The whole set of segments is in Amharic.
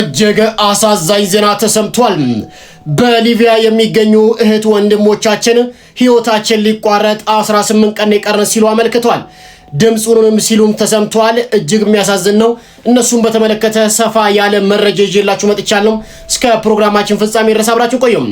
እጅግ አሳዛኝ ዜና ተሰምቷል። በሊቢያ የሚገኙ እህት ወንድሞቻችን ሕይወታችን ሊቋረጥ 18 ቀን የቀረን ሲሉ አመልክቷል። ድምፁንም ሲሉም ተሰምቷል። እጅግ የሚያሳዝን ነው። እነሱን በተመለከተ ሰፋ ያለ መረጃ ይዤላችሁ መጥቻለሁ። እስከ ፕሮግራማችን ፍጻሜ ድረስ አብራችሁ ቆዩም።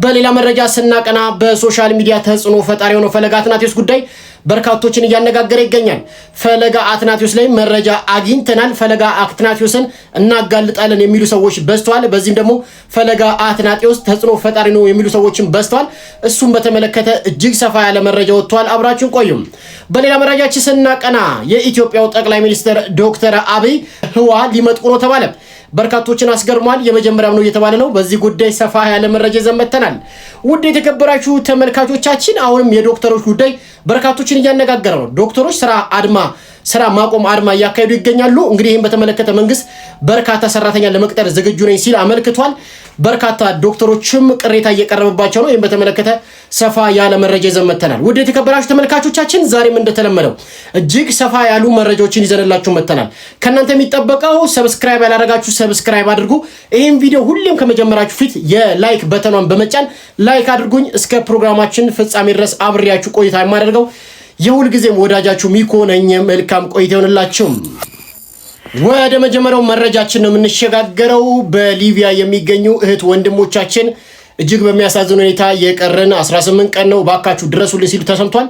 በሌላ መረጃ ስናቀና በ social media ተጽዕኖ ፈጣሪ የሆነው ፈለገ አትናቴዎስ ጉዳይ በርካቶችን እያነጋገረ ይገኛል። ፈለገ አትናቴዎስ ላይ መረጃ አግኝተናል፣ ፈለገ አትናቴዎስን እናጋልጣለን የሚሉ ሰዎች በዝተዋል። በዚህም ደግሞ ፈለገ አትናቴዎስ ተጽዕኖ ፈጣሪ ነው የሚሉ ሰዎችን በዝተዋል። እሱን በተመለከተ እጅግ ሰፋ ያለ መረጃ ወጥቷል። አብራችሁን ቆዩም። በሌላ መረጃችን ስናቀና የኢትዮጵያው ጠቅላይ ሚኒስትር ዶክተር አብይ ህዋ ሊመጥቁ ነው ተባለ። በርካቶችን አስገርሟል። የመጀመሪያም ነው እየተባለ ነው። በዚህ ጉዳይ ሰፋ ያለ መረጃ ይዘን መጥተናል። ውድ የተከበራችሁ ተመልካቾቻችን አሁንም የዶክተሮች ጉዳይ በርካቶችን እያነጋገረ ነው። ዶክተሮች ስራ ማቆም አድማ እያካሄዱ ይገኛሉ። እንግዲህ ይህን በተመለከተ መንግስት በርካታ ሰራተኛ ለመቅጠር ዝግጁ ነኝ ሲል አመልክቷል። በርካታ ዶክተሮችም ቅሬታ እየቀረበባቸው ነው። ይህን በተመለከተ ሰፋ ያለ መረጃ ይዘን መጥተናል። ውድ የተከበራችሁ ተመልካቾቻችን ዛሬም እንደተለመደው እጅግ ሰፋ ያሉ መረጃዎችን ይዘንላችሁ መጥተናል። ከእናንተ የሚጠበቀው subscribe ያላደረጋችሁ subscribe አድርጉ። ይህን ቪዲዮ ሁሌም ከመጀመራችሁ ፊት የ like button ኗን በመጫን like አድርጉኝ። እስከ ፕሮግራማችን ፍጻሜ ድረስ አብሬያችሁ ቆይታ የማደርገው የሁል ጊዜም ወዳጃችሁ ሚኮ ነኝ። መልካም ቆይታ ይሆንላችሁ። ወደ መጀመሪያው መረጃችን ነው የምንሸጋገረው። በሊቢያ የሚገኙ እህት ወንድሞቻችን እጅግ በሚያሳዝን ሁኔታ የቀረን 18 ቀን ነው፣ ባካችሁ ድረሱልን ሲሉ ተሰምቷል።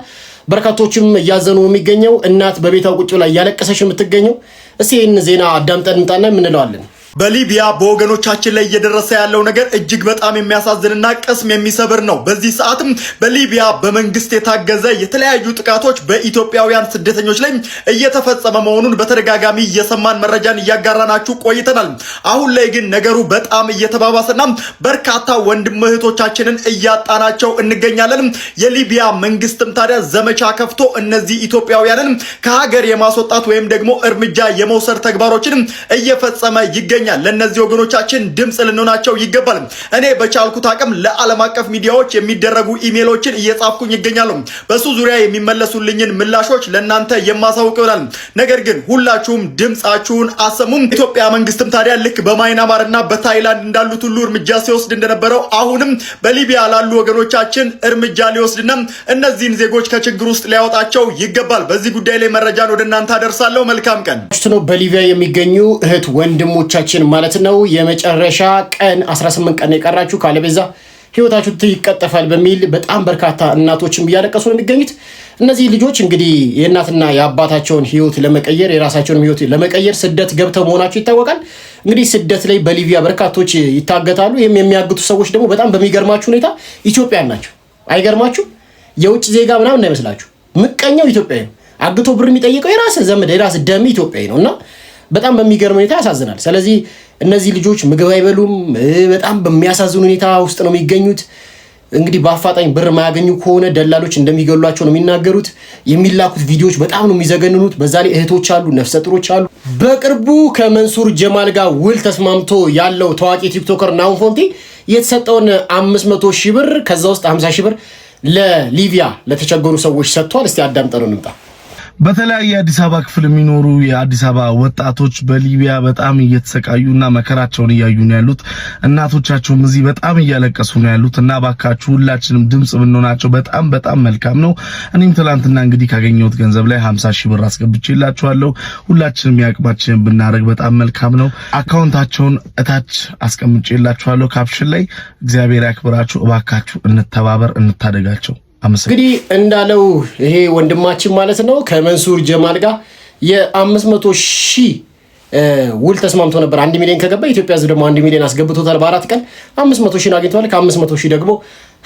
በርካቶችም እያዘኑ የሚገኘው እናት በቤቷ ቁጭ ላይ እያለቀሰች የምትገኘው። እስኪ ይህን ዜና አዳምጠን እንምጣና የምንለዋለን። በሊቢያ በወገኖቻችን ላይ እየደረሰ ያለው ነገር እጅግ በጣም የሚያሳዝንና ቅስም የሚሰብር ነው። በዚህ ሰዓትም በሊቢያ በመንግስት የታገዘ የተለያዩ ጥቃቶች በኢትዮጵያውያን ስደተኞች ላይ እየተፈጸመ መሆኑን በተደጋጋሚ እየሰማን መረጃን እያጋራናችሁ ቆይተናል። አሁን ላይ ግን ነገሩ በጣም እየተባባሰና በርካታ ወንድም እህቶቻችንን እያጣናቸው እንገኛለን። የሊቢያ መንግስትም ታዲያ ዘመቻ ከፍቶ እነዚህ ኢትዮጵያውያንን ከሀገር የማስወጣት ወይም ደግሞ እርምጃ የመውሰድ ተግባሮችን እየፈጸመ ይገኛል። ለእነዚህ ወገኖቻችን ድምፅ ልንሆናቸው ይገባል። እኔ በቻልኩት አቅም ለዓለም አቀፍ ሚዲያዎች የሚደረጉ ኢሜሎችን እየጻፍኩኝ ይገኛሉ። በሱ ዙሪያ የሚመለሱልኝን ምላሾች ለእናንተ የማሳውቅ ይሆናል። ነገር ግን ሁላችሁም ድምፃችሁን አሰሙም። ኢትዮጵያ መንግስትም ታዲያ ልክ በማይናማርና በታይላንድ እንዳሉት ሁሉ እርምጃ ሲወስድ እንደነበረው አሁንም በሊቢያ ላሉ ወገኖቻችን እርምጃ ሊወስድና እነዚህን ዜጎች ከችግር ውስጥ ሊያወጣቸው ይገባል። በዚህ ጉዳይ ላይ መረጃን ወደ እናንተ አደርሳለሁ። መልካም ቀን። በሊቢያ የሚገኙ እህት ወንድሞቻችን ማለት ነው። የመጨረሻ ቀን 18 ቀን የቀራችሁ ካለበዛ ህይወታችሁ ይቀጠፋል በሚል በጣም በርካታ እናቶችም እያለቀሱ ነው የሚገኙት። እነዚህ ልጆች እንግዲህ የእናትና የአባታቸውን ህይወት ለመቀየር የራሳቸውን ህይወት ለመቀየር ስደት ገብተው መሆናቸው ይታወቃል። እንግዲህ ስደት ላይ በሊቢያ በርካቶች ይታገታሉ። ይህም የሚያግቱ ሰዎች ደግሞ በጣም በሚገርማችሁ ሁኔታ ኢትዮጵያን ናቸው። አይገርማችሁ? የውጭ ዜጋ ምናምን እንዳይመስላችሁ። ምቀኛው ኢትዮጵያዊ ነው። አግቶ ብር የሚጠይቀው የራስ ዘመድ የራስ ደም ኢትዮጵያዊ ነው እና በጣም በሚገርም ሁኔታ ያሳዝናል። ስለዚህ እነዚህ ልጆች ምግብ አይበሉም። በጣም በሚያሳዝን ሁኔታ ውስጥ ነው የሚገኙት። እንግዲህ በአፋጣኝ ብር የማያገኙ ከሆነ ደላሎች እንደሚገሏቸው ነው የሚናገሩት። የሚላኩት ቪዲዮዎች በጣም ነው የሚዘገንኑት። በዛ ላይ እህቶች አሉ፣ ነፍሰ ጡሮች አሉ። በቅርቡ ከመንሱር ጀማል ጋር ውል ተስማምቶ ያለው ታዋቂ TikToker ናሁን ፎንቲ የተሰጠውን 500 ሺህ ብር ከዛ ውስጥ 50 ሺህ ብር ለሊቢያ ለተቸገሩ ሰዎች ሰጥቷል። እስቲ አዳምጠነው እንምጣ። በተለያየ የአዲስ አበባ ክፍል የሚኖሩ የአዲስ አበባ ወጣቶች በሊቢያ በጣም እየተሰቃዩና መከራቸውን እያዩ ነው ያሉት። እናቶቻቸውም እዚህ በጣም እያለቀሱ ነው ያሉት እና ባካችሁ ሁላችንም ድምጽ ብንሆናቸው በጣም በጣም መልካም ነው። እኔም ትላንትና እንግዲህ ካገኘሁት ገንዘብ ላይ 50 ሺህ ብር አስገብቼላችኋለሁ። ሁላችንም የአቅማችንን ብናደርግ በጣም መልካም ነው። account ኣቸውን እታች አስቀምጬላችኋለሁ caption ላይ። እግዚአብሔር ያክብራችሁ። እባካችሁ እንተባበር፣ እንታደጋቸው። እንግዲህ እንዳለው ይሄ ወንድማችን ማለት ነው ከመንሱር ጀማል ጋር የ500 ሺህ ውል ተስማምቶ ነበር። 1 ሚሊዮን ከገባ ኢትዮጵያ ሕዝብ ደግሞ 1 ሚሊዮን አስገብቶታል። በ4 ቀን 500 ሺህን አግኝተዋል። ከ500 ሺህ ደግሞ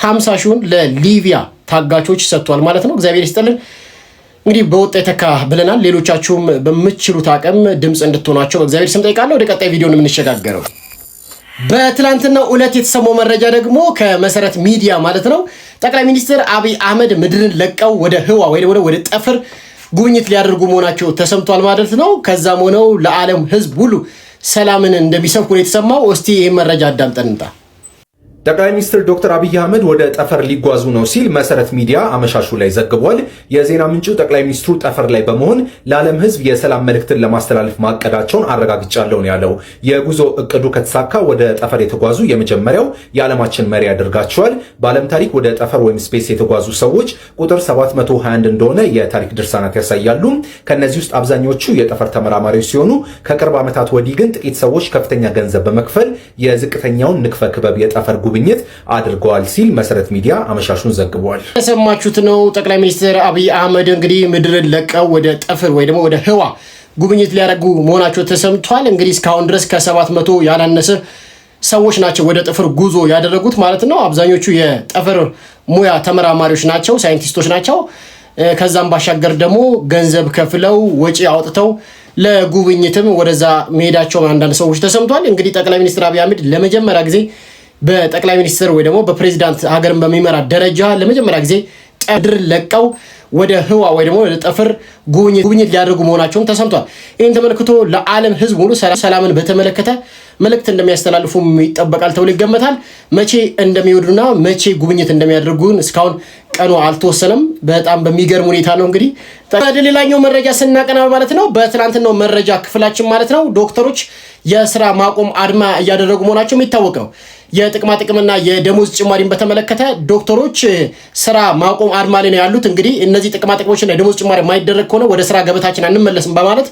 50 ሺውን ለሊቢያ ታጋቾች ሰጥቷል ማለት ነው። እግዚአብሔር ይስጥልን። እንግዲህ በወጣ የተካ ብለናል። ሌሎቻችሁም በምትችሉት አቅም ድምፅ እንድትሆኗቸው በእግዚአብሔር ስም ጠይቃለሁ። ወደ ቀጣይ ቪዲዮ ነው የምንሸጋገረው። በትላንትናው ዕለት የተሰማው መረጃ ደግሞ ከመሰረት ሚዲያ ማለት ነው ጠቅላይ ሚኒስትር አብይ አህመድ ምድርን ለቀው ወደ ህዋ ወይ ወደ ጠፈር ጉብኝት ሊያደርጉ መሆናቸው ተሰምቷል ማለት ነው። ከዛም ሆነው ለዓለም ህዝብ ሁሉ ሰላምን እንደሚሰብኩ ነው የተሰማው። እስቲ ይህ መረጃ አዳምጠን እንምጣ። ጠቅላይ ሚኒስትር ዶክተር አብይ አህመድ ወደ ጠፈር ሊጓዙ ነው ሲል መሰረት ሚዲያ አመሻሹ ላይ ዘግቧል። የዜና ምንጩ ጠቅላይ ሚኒስትሩ ጠፈር ላይ በመሆን ለዓለም ሕዝብ የሰላም መልእክትን ለማስተላለፍ ማቀዳቸውን አረጋግጫለሁ ነው ያለው። የጉዞ እቅዱ ከተሳካ ወደ ጠፈር የተጓዙ የመጀመሪያው የዓለማችን መሪ ያደርጋቸዋል። በዓለም ታሪክ ወደ ጠፈር ወይም space የተጓዙ ሰዎች ቁጥር 721 እንደሆነ የታሪክ ድርሳናት ያሳያሉ። ከነዚህ ውስጥ አብዛኞቹ የጠፈር ተመራማሪዎች ሲሆኑ ከቅርብ ዓመታት ወዲህ ግን ጥቂት ሰዎች ከፍተኛ ገንዘብ በመክፈል የዝቅተኛውን ንፍቀ ክበብ የጠፈር ጉብኝት አድርገዋል ሲል መሰረት ሚዲያ አመሻሹን ዘግቧል። የሰማችሁት ነው። ጠቅላይ ሚኒስትር አብይ አህመድ እንግዲህ ምድርን ለቀው ወደ ጠፈር ወይ ደግሞ ወደ ህዋ ጉብኝት ሊያደርጉ መሆናቸው ተሰምቷል። እንግዲህ እስካሁን ድረስ ከ700 ያላነሰ ሰዎች ናቸው ወደ ጠፈር ጉዞ ያደረጉት ማለት ነው። አብዛኞቹ የጠፈር ሙያ ተመራማሪዎች ናቸው፣ ሳይንቲስቶች ናቸው። ከዛም ባሻገር ደግሞ ገንዘብ ከፍለው ወጪ አውጥተው ለጉብኝትም ወደዛ መሄዳቸው አንዳንድ ሰዎች ተሰምቷል። እንግዲህ ጠቅላይ ሚኒስትር አብይ አህመድ ለመጀመሪያ ጊዜ በጠቅላይ ሚኒስትር ወይ ደግሞ በፕሬዚዳንት ሀገርን በሚመራ ደረጃ ለመጀመሪያ ጊዜ ምድር ለቀው ወደ ህዋ ወይ ደግሞ ወደ ጠፈር ጉብኝት ሊያደርጉ መሆናቸውን ተሰምቷል። ይህን ተመልክቶ ለዓለም ህዝብ ሙሉ ሰላምን በተመለከተ መልእክት እንደሚያስተላልፉም ይጠበቃል ተብሎ ይገመታል። መቼ እንደሚወዱና መቼ ጉብኝት እንደሚያደርጉን እስካሁን ቀኑ አልተወሰነም። በጣም በሚገርም ሁኔታ ነው። እንግዲህ ወደ ሌላኛው መረጃ ስናቀና ማለት ነው በትናንትናው መረጃ ክፍላችን ማለት ነው ዶክተሮች የስራ ማቆም አድማ እያደረጉ መሆናቸው የሚታወቅ ነው። የጥቅማ ጥቅምና የደሞዝ ጭማሪን በተመለከተ ዶክተሮች ስራ ማቆም አድማ ላይ ነው ያሉት። እንግዲህ እነዚህ ጥቅማ ጥቅሞችና የደሞዝ ጭማሪ የማይደረግ ከሆነ ወደ ስራ ገበታችን አንመለስም በማለት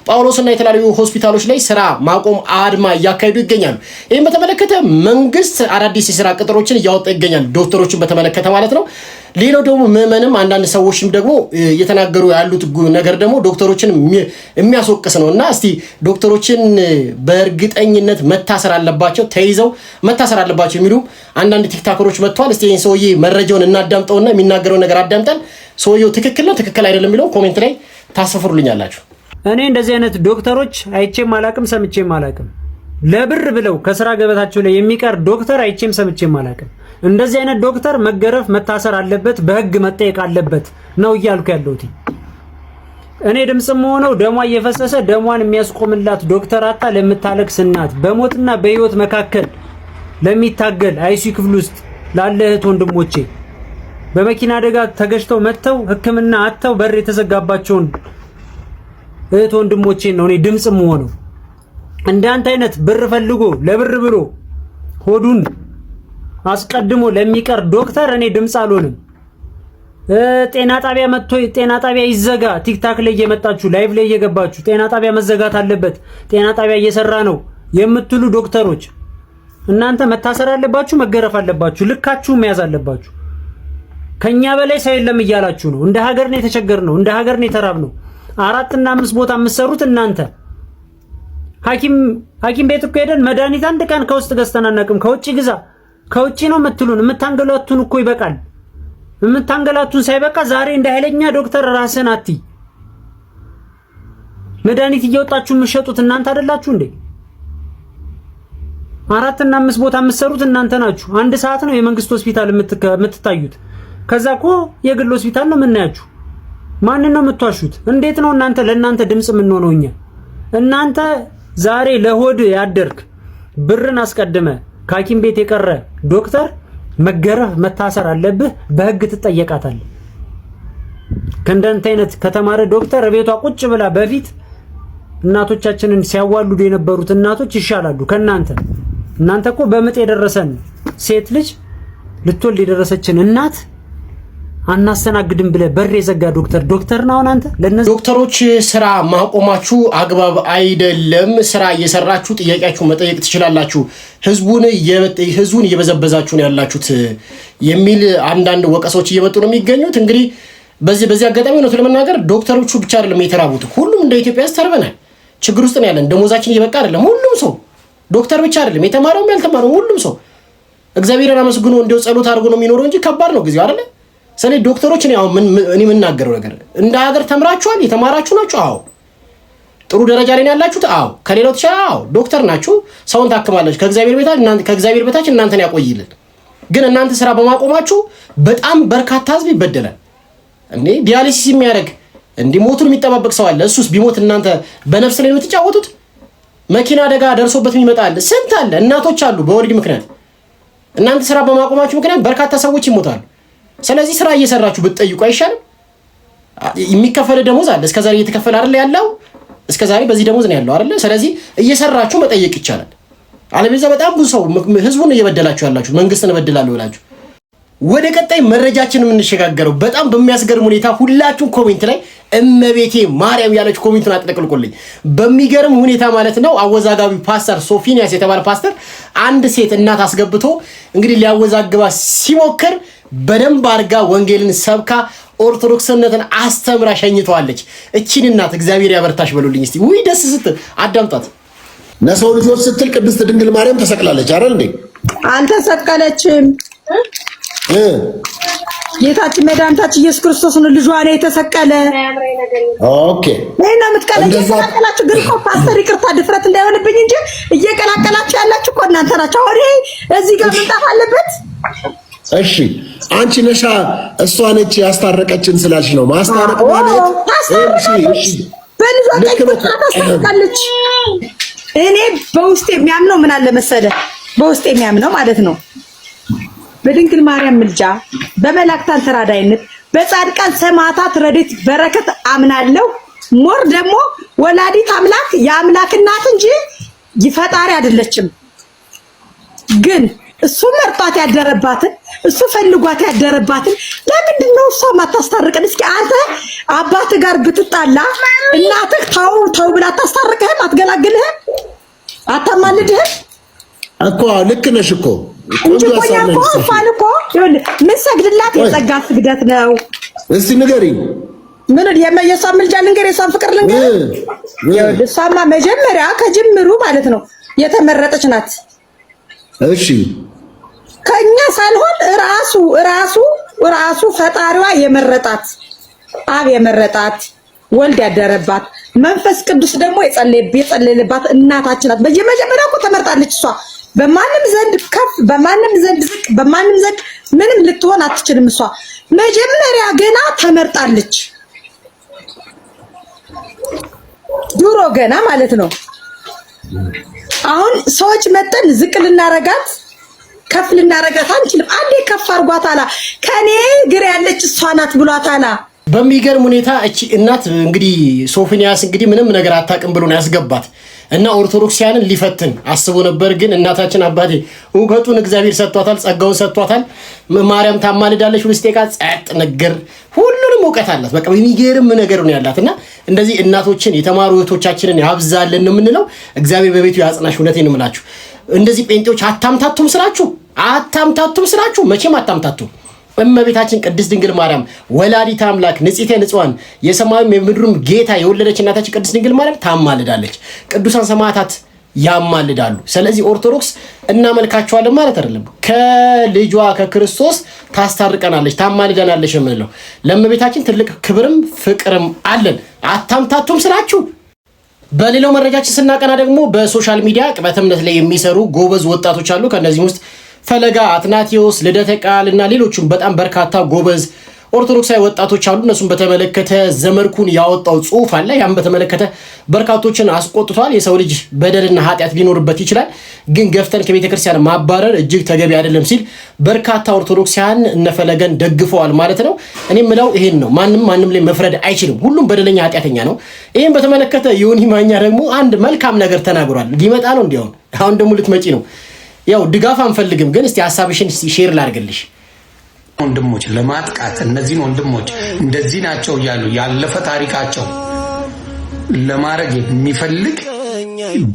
ጳውሎስና የተለያዩ ሆስፒታሎች ላይ ስራ ማቆም አድማ እያካሄዱ ይገኛሉ። ይህም በተመለከተ መንግስት አዳዲስ የስራ ቅጥሮችን እያወጣ ይገኛል፣ ዶክተሮችን በተመለከተ ማለት ነው። ሌላው ደግሞ ምዕመንም አንዳንድ ሰዎችም ደግሞ እየተናገሩ ያሉት ነገር ደግሞ ዶክተሮችን የሚያስወቅስ ነው እና እስቲ ዶክተሮችን በእርግጠኝነት መታሰር አለባቸው፣ ተይዘው መታሰር አለባቸው የሚሉ አንዳንድ ቲክታከሮች መጥተዋል። እስቲ ይህን ሰውዬ መረጃውን እናዳምጠውና የሚናገረው ነገር አዳምጠን ሰውየው ትክክል ነው ትክክል አይደለም የሚለው comment ላይ ታሰፍሩልኛላችሁ። እኔ እንደዚህ አይነት ዶክተሮች አይቼም አላቅም፣ ሰምቼም አላቅም። ለብር ብለው ከስራ ገበታቸው ላይ የሚቀር ዶክተር አይቼም ሰምቼም አላቅም። እንደዚህ አይነት ዶክተር መገረፍ መታሰር አለበት፣ በህግ መጠየቅ አለበት ነው እያልኩ ያለሁት። እኔ ድምፅም ሆነው ደሟ እየፈሰሰ ደሟን የሚያስቆምላት ዶክተር አታ ለምታለቅስ እናት፣ በሞትና በህይወት መካከል ለሚታገል ICU ክፍል ውስጥ ላለ እህት ወንድሞቼ፣ በመኪና አደጋ ተገጭተው መጥተው ሕክምና አጥተው በር የተዘጋባቸውን እህት ወንድሞቼን ነው እኔ ድምፅ የምሆነው። እንዳንተ አይነት ብር ፈልጎ ለብር ብሎ ሆዱን አስቀድሞ ለሚቀር ዶክተር እኔ ድምፅ አልሆንም። ጤና ጣቢያ መጥቶ ጤና ጣቢያ ይዘጋ፣ ቲክታክ ላይ እየመጣችሁ live ላይ እየገባችሁ ጤና ጣቢያ መዘጋት አለበት፣ ጤና ጣቢያ እየሰራ ነው የምትሉ ዶክተሮች እናንተ መታሰር አለባችሁ፣ መገረፍ አለባችሁ፣ ልካችሁ መያዝ አለባችሁ። ከኛ በላይ ሰው የለም እያላችሁ ነው። እንደ ሀገር ነው የተቸገርነው፣ እንደ ሀገር ነው የተራብነው። አራትና አምስት ቦታ የምትሰሩት እናንተ። ሐኪም ሐኪም ቤት እኮ ሄደን መድኃኒት አንድ ቀን ከውስጥ ገዝተን አናውቅም። ከውጭ ግዛ ከውጭ ነው የምትሉን። የምታንገላቱን እኮ ይበቃል። የምታንገላቱን ሳይበቃ ዛሬ እንደ ኃይለኛ ዶክተር ራስን አትይ። መድኃኒት እየወጣችሁ የምትሸጡት እናንተ አይደላችሁ እንዴ? አራትና አምስት ቦታ የምትሰሩት እናንተ ናችሁ። አንድ ሰዓት ነው የመንግስት ሆስፒታል የምትታዩት። ከዛ እኮ የግል ሆስፒታል ነው የምናያችሁ። ማንን ነው የምትዋሹት? እንዴት ነው እናንተ ለእናንተ ድምጽ የምንሆነው እኛ? እናንተ ዛሬ ለሆድ ያደርክ ብርን አስቀድመ ከሐኪም ቤት የቀረ ዶክተር መገረፍ መታሰር አለብህ። በህግ ትጠየቃታለህ። ከእንዳንተ አይነት ከተማረ ዶክተር ቤቷ ቁጭ ብላ በፊት እናቶቻችንን ሲያዋልዱ የነበሩት እናቶች ይሻላሉ ከእናንተ። እናንተ እኮ በምጥ የደረሰን ሴት ልጅ ልትወልድ የደረሰችን እናት አናስተናግድም ብለህ በር የዘጋ ዶክተር ዶክተር ነው አሁን አንተ። ለነዚህ ዶክተሮች ስራ ማቆማችሁ አግባብ አይደለም። ስራ እየሰራችሁ ጥያቄያችሁ መጠየቅ ትችላላችሁ። ህዝቡን እየበዘበዛችሁ ነው ያላችሁት የሚል አንዳንድ ወቀሶች እየመጡ ነው የሚገኙት። እንግዲህ በዚህ አጋጣሚ እውነቱን ለመናገር ዶክተሮቹ ብቻ አይደለም የተራቡት፣ ሁሉም እንደ ኢትዮጵያ ውስጥ ተርበናል። ችግር ውስጥ ነው ያለን። ደሞዛችን እየበቃ አይደለም። ሁሉም ሰው ዶክተር ብቻ አይደለም፣ የተማረውም ያልተማረውም ሁሉም ሰው እግዚአብሔርን አመስግኖ እንዲያው ጸሎት አድርጎ ነው የሚኖረው እንጂ ከባድ ነው ጊዜው አይደለ? ስለዚህ ዶክተሮች እኔ አሁን እኔ የምናገረው ነገር እንደ ሀገር ተምራችኋል፣ የተማራችሁ ናችሁ። አዎ ጥሩ ደረጃ ላይ ነው ያላችሁት። አዎ ከሌላው ተሻለ። አዎ ዶክተር ናችሁ፣ ሰውን ታክማላችሁ። ከእግዚአብሔር በታች እናንተን ያቆይልን። ግን እናንተ ስራ በማቆማችሁ በጣም በርካታ ህዝብ ይበደላል። እንዴ dialysis የሚያደርግ እንዲህ ሞቱን የሚጠባበቅ ሰው አለ። እሱስ ቢሞት እናንተ በነፍስ ላይ ነው የምትጫወቱት። መኪና አደጋ ደርሶበት የሚመጣ አለ፣ ስንት አለ። እናቶች አሉ በወሊድ ምክንያት እናንተ ስራ በማቆማችሁ ምክንያት በርካታ ሰዎች ይሞታሉ። ስለዚህ ስራ እየሰራችሁ ብትጠይቁ አይሻልም? የሚከፈል ደሞዝ አለ። እስከዛሬ እየተከፈለ አይደለ ያለው? እስከዛሬ በዚህ ደሞዝ ነው ያለው አይደለ? ስለዚህ እየሰራችሁ መጠየቅ ይቻላል። አለበለዚያ በጣም ብዙ ሰው ህዝቡን እየበደላችሁ ያላችሁ፣ መንግስትን እበድላለሁ ብላችሁ። ወደ ቀጣይ መረጃችን የምንሸጋገረው በጣም በሚያስገርም ሁኔታ ሁላችሁም comment ላይ እመቤቴ ማርያም ያለች comment ኡን አጥለቅልቁልኝ። በሚገርም ሁኔታ ማለት ነው አወዛጋቢ ፓስተር ሶፊኒያስ የተባለ ፓስተር አንድ ሴት እናት አስገብቶ እንግዲህ ሊያወዛግባ ሲሞክር በደንብ አድርጋ ወንጌልን ሰብካ ኦርቶዶክስነትን አስተምራ ሸኝተዋለች። እቺን እናት እግዚአብሔር ያበርታሽ በሉልኝ እስቲ። ውይ ደስ ስትል አዳምጧት። ለሰው ልጆች ስትል ቅድስት ድንግል ማርያም ተሰቅላለች አይደል እንዴ? አልተሰቀለችም። ጌታችን መድኃኒታችን ኢየሱስ ክርስቶስ ነው ልጇ ነው የተሰቀለ። Okay፣ ይሄን ነው የምትቀለኝ። እየቀላቀላችሁ ግን እኮ ፓስተር፣ ይቅርታ ድፍረት እንዳይሆንብኝ እንጂ እየቀላቀላችሁ ያላችሁ እኮ እናንተ ናችሁ። አሁን ይሄ እዚህ ጋር መምጣት አለበት። እሺ፣ አንቺ ነሻ እሷ ነች ያስታረቀችን ስላልሽ ነው። ማስታረቅ ማለት ታስታርቃለች፣ በልጇ ቀኝ ታስታርቃለች። እኔ በውስጥ የሚያምነው ምን አለ መሰለ፣ በውስጥ የሚያምነው ማለት ነው በድንግል ማርያም ምልጃ፣ በመላእክታን ተራዳይነት፣ በጻድቃን ሰማዕታት ረድኤት በረከት አምናለሁ። More ደግሞ ወላዲት አምላክ የአምላክ እናት እንጂ ፈጣሪ አይደለችም። ግን እሱ መርጧት ያደረባትን፣ እሱ ፈልጓት ያደረባትን ለምንድን ነው እሷ ማታስታርቅን? እስኪ አንተ አባትህ ጋር ብትጣላ እናትህ ተው ተው ብላ አታስታርቅህም? አትገላግልህም? አታማልድህም? እኮ ልክ ነሽ እኮ እንጂ እኮ እኛ እኮ እሷን እኮ ምን ሰግድላት የጸጋ ስግደት ነው። እስቲ ንገሪኝ። ምን የእሷን ምልጃ ልንገር፣ የእሷን ፍቅር ልንገር። እሷማ መጀመሪያ ከጅምሩ ማለት ነው የተመረጠች ናት። እሺ ከኛ ሳልሆን ራሱ ራሱ ራሱ ፈጣሪዋ የመረጣት፣ አብ የመረጣት፣ ወልድ ያደረባት፣ መንፈስ ቅዱስ ደግሞ የጸለየባት እናታችን ናት። በየመጀመሪያ እኮ ተመርጣለች እሷ። በማንም ዘንድ ከፍ፣ በማንም ዘንድ ዝቅ፣ በማንም ዘንድ ምንም ልትሆን አትችልም። እሷ መጀመሪያ ገና ተመርጣለች፣ ድሮ ገና ማለት ነው። አሁን ሰዎች መጠን ዝቅ ልናረጋት ከፍ ልናረጋት አንችልም። አንዴ ከፍ አርጓታላ። ከኔ ግር ያለች እሷ ናት ብሏታላ። በሚገርም ሁኔታ እቺ እናት እንግዲህ ሶፊኒያስ እንግዲህ ምንም ነገር አታውቅም ብሎ ነው ያስገባት እና ኦርቶዶክሲያንን ሊፈትን አስቦ ነበር። ግን እናታችን አባቴ እውቀቱን እግዚአብሔር ሰጥቷታል፣ ጸጋውን ሰጥቷታል። ማርያም ታማልዳለች ብሎ ሲጠይቃት ጸጥ ነገር ሁሉንም እውቀት አላት። በቃ የሚገርም ነገር ነው ያላት እና እንደዚህ እናቶችን የተማሩ እህቶቻችንን ያብዛልን ነው የምንለው። እግዚአብሔር በቤቱ ያጽናሽ። እውነቴን ነው የምላችሁ። እንደዚህ ጴንጤዎች አታምታቱም ስላችሁ አታምታቱም ስላችሁ መቼም አታምታቱም። እመቤታችን ቅድስት ድንግል ማርያም ወላዲተ አምላክ ንጽሕተ ንጹሐን የሰማዩም የምድሩም ጌታ የወለደች እናታችን ቅድስት ድንግል ማርያም ታማልዳለች። ቅዱሳን ሰማዕታት ያማልዳሉ። ስለዚህ ኦርቶዶክስ እናመልካቸዋለን ማለት አይደለም። ከልጇ ከክርስቶስ ታስታርቀናለች፣ ታማልደናለች የምንለው ለእመቤታችን ትልቅ ክብርም ፍቅርም አለን። አታምታቱም ስላችሁ። በሌላው መረጃችን ስናቀና ደግሞ በ social media ቅበተ እምነት ላይ የሚሰሩ ጎበዝ ወጣቶች አሉ። ከእነዚህም ውስጥ ፈለጋ አትናቴዎስ፣ ልደተ ቃል እና ሌሎቹም በጣም በርካታ ጎበዝ ኦርቶዶክሳዊ ወጣቶች አሉ። እነሱን በተመለከተ ዘመድኩን ያወጣው ጽሁፍ አለ። ያም በተመለከተ በርካቶችን አስቆጥቷል። የሰው ልጅ በደልና ኃጢአት ሊኖርበት ይችላል፣ ግን ገፍተን ከቤተ ክርስቲያን ማባረር እጅግ ተገቢ አይደለም ሲል በርካታ ኦርቶዶክሳውያን እነፈለገን ደግፈዋል ማለት ነው። እኔ ምለው ይሄን ነው። ማንም ማንም ላይ መፍረድ አይችልም። ሁሉም በደለኛ ኃጢአተኛ ነው። ይህን በተመለከተ ዮኒ ማኛ ደግሞ አንድ መልካም ነገር ተናግሯል። ሊመጣ ነው እንዲያውም አሁን ደግሞ ልትመጪ ነው። ያው ድጋፍ አንፈልግም፣ ግን እስቲ ሀሳብሽን share ላድርግልሽ። ወንድሞች ለማጥቃት እነዚህን ወንድሞች እንደዚህ ናቸው እያሉ ያለፈ ታሪካቸው ለማድረግ የሚፈልግ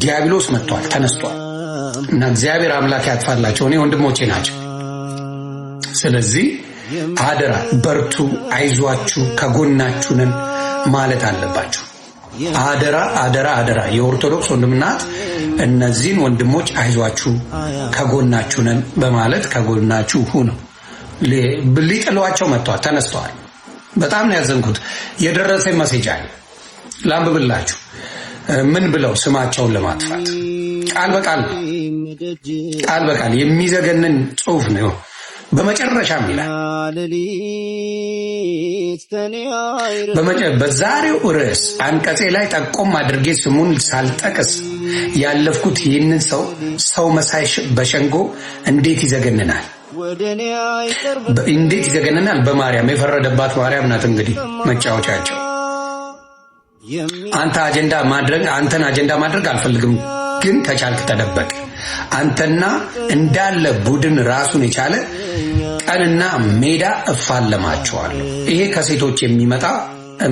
ዲያብሎስ መጥቷል፣ ተነስቷል። እና እግዚአብሔር አምላክ ያጥፋላቸው። እኔ ወንድሞቼ ናቸው። ስለዚህ አደራ፣ በርቱ፣ አይዟችሁ፣ ከጎናችሁ ነን ማለት አለባቸው። አደራ አደራ አደራ። የኦርቶዶክስ ወንድምናት እነዚህን ወንድሞች አይዟችሁ፣ ከጎናችሁ ነን በማለት ከጎናችሁ ሁኑ። ሊጥሏቸው መጥተዋል፣ ተነስተዋል። በጣም ነው ያዘንኩት። የደረሰኝ መሴጅ አለ ላንብብላችሁ። ምን ብለው ስማቸውን ለማጥፋት ቃል በቃል ቃል በቃል የሚዘገንን ጽሑፍ ነው። በመጨረሻም ይላል በዛሬው ርዕስ አንቀጼ ላይ ጠቆም አድርጌ ስሙን ሳልጠቅስ ያለፍኩት ይህንን ሰው ሰው መሳይ በሸንጎ እንዴት ይዘገንናል? እንዴት ይዘገንናል? በማርያም የፈረደባት ማርያም ናት እንግዲህ መጫወቻቸው። አንተ አጀንዳ ማድረግ አንተን አጀንዳ ማድረግ አልፈልግም፣ ግን ከቻልክ ተደበቅ። አንተና እንዳለ ቡድን ራሱን የቻለ ቀንና ሜዳ እፋለማቸዋለሁ። ይሄ ከሴቶች የሚመጣ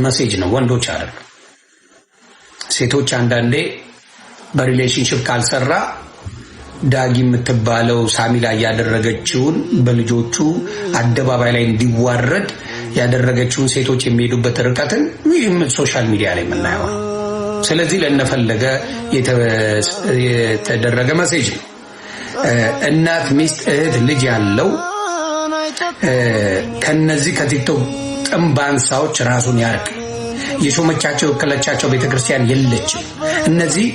message ነው፣ ወንዶች አይደለም። ሴቶች አንዳንዴ በ relationship ካልሰራ ዳጊ የምትባለው ሳሚ ላይ ያደረገችውን፣ በልጆቹ አደባባይ ላይ እንዲዋረድ ያደረገችውን፣ ሴቶች የሚሄዱበት ርቀትን social media ላይ የምናየው ነው። ስለዚህ ለነፈለገ የተደረገ message ነው። እናት፣ ሚስት፣ እህት፣ ልጅ ያለው ከነዚህ ከቲክቶክ ጥንብ አንሳዎች ራሱን ያርቅ። የሾመቻቸው የወከለቻቸው ቤተክርስቲያን የለችም። እነዚህ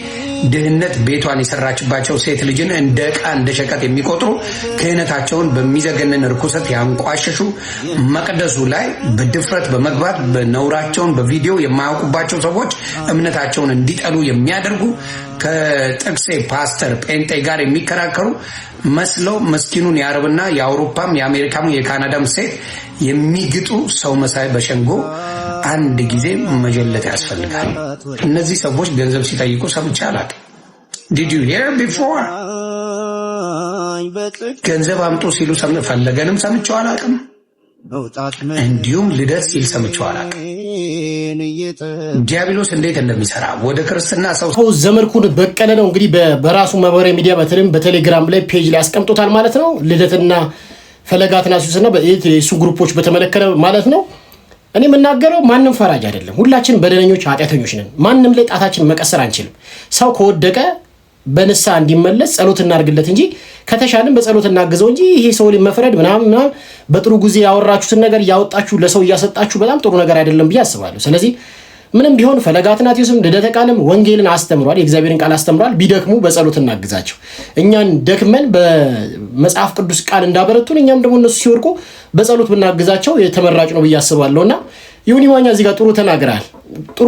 ድህነት ቤቷን የሰራችባቸው፣ ሴት ልጅን እንደ ዕቃ እንደ ሸቀጥ የሚቆጥሩ፣ ክህነታቸውን በሚዘገንን ርኩሰት ያንቋሸሹ፣ መቅደሱ ላይ በድፍረት በመግባት በነውራቸውን በቪዲዮ የማያውቁባቸው ሰዎች እምነታቸውን እንዲጠሉ የሚያደርጉ፣ ከጥቅሴ ፓስተር ጴንጤ ጋር የሚከራከሩ መስለው መስኪኑን የአረብና የአውሮፓም የአሜሪካም የካናዳም ሴት የሚግጡ ሰው መሳይ በሸንጎ አንድ ጊዜ መጀለጥ ያስፈልጋል። እነዚህ ሰዎች ገንዘብ ሲጠይቁ ሰምቼ አላውቅም። Did you hear before? ገንዘብ አምጡ ሲሉ ፈለገንም ሰምቼው አላውቅም። እንዲሁም ልደት ሲል ሰምቼው አላውቅም። ዲያብሎስ እንዴት እንደሚሰራ ወደ ክርስትና ሰው ዘመድኩን በቀለ ነው እንግዲህ በራሱ ማህበራዊ ሚዲያ በተለይም በቴሌግራም ላይ page ላይ አስቀምጦታል ማለት ነው። ልደትና ፈለገ አትናሲዮስና የሱ group ኦች በተመለከተ ማለት ነው። እኔ የምናገረው ማንም ፈራጅ አይደለም። ሁላችንም በደለኞች ኃጢአተኞች ነን። ማንም ላይ ጣታችን መቀሰር አንችልም። ሰው ከወደቀ በንስሐ እንዲመለስ ጸሎት እናድርግለት እንጂ፣ ከተሻለን በጸሎት እናግዘው እንጂ ይሄ ሰው ላይ መፍረድ ምናምን ምናምን፣ በጥሩ ጊዜ ያወራችሁትን ነገር እያወጣችሁ ለሰው እያሰጣችሁ በጣም ጥሩ ነገር አይደለም ብዬ አስባለሁ። ስለዚህ ምንም ቢሆን ፈለገ አትናቴዎስም ልደተ ቃልም ወንጌልን አስተምሯል፣ የእግዚአብሔርን ቃል አስተምሯል። ቢደክሙ በጸሎት እናግዛቸው። እኛን ደክመን በመጽሐፍ ቅዱስ ቃል እንዳበረቱን እኛም ደግሞ እነሱ ሲወድቁ በጸሎት ብናግዛቸው የተመራጭ ነው ብዬ አስባለሁ። እና ዮኒ ማኛ እዚህ ጋር ጥሩ ተናግረሃል። ጥሩ።